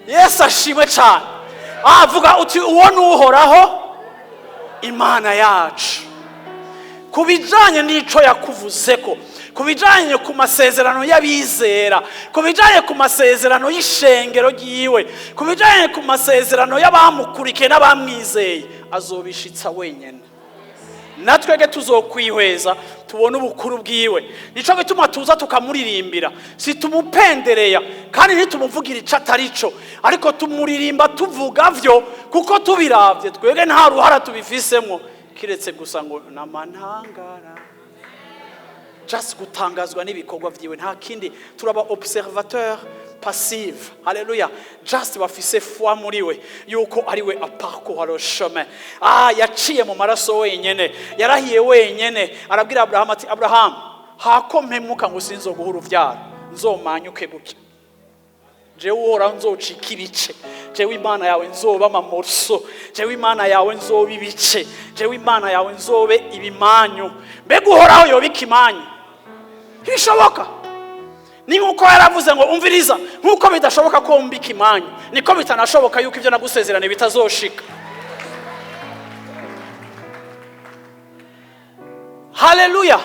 Yesu ashimwe cyane. Avuga uti: "Uwo ni Uhoraho Imana yacu." Ku bijyanye n'icyo yakuvuze, ko ku bijyanye ku masezerano y'abizera, ku bijyanye ku masezerano y'ishengero ryiwe, ku bijyanye ku masezerano y'abamukurikiye n'abamwizeye, azobishitsa wenyine. Natwege tuzokwihweza tubone ubukuru bwiwe. Nico gituma tuza tukamuririmbira. Si tumupendereya kandi ntitumuvugira ico atari cyo, ariko tumuririmba tuvuga vyo, kuko tubiravye twebwe nta ruhara tubifisemo, kiretse gusa ngo namantangara, just gutangazwa n'ibikorwa vyiwe, nta kindi. Turaba observateur passive, haleluya, just bafise foi muri we yuko ari we aparcourt le chemin. Yaciye mu maraso wenyene, yarahiye wenyene, arabwira Abrahamu ati: "Abrahamu, hako mpemuka ngo sinzoguha uruvyaro, nzomanyuke gutya, jewe Uhoraho nzocika ibice, jewe Imana yawe nzoba amamorso, jewe Imana yawe nzoba ibice, jewe Imana yawe nzobe ibimanyu." Mbega Uhoraho yoba ikimanyu? Ntibishoboka. Ni nk'uko yaravuze ngo: "Umviriza, nk'uko bidashoboka ko mbika ikimanyu, niko bitanashoboka yuko ibyo nagusezerane bitazoshika." Haleluya.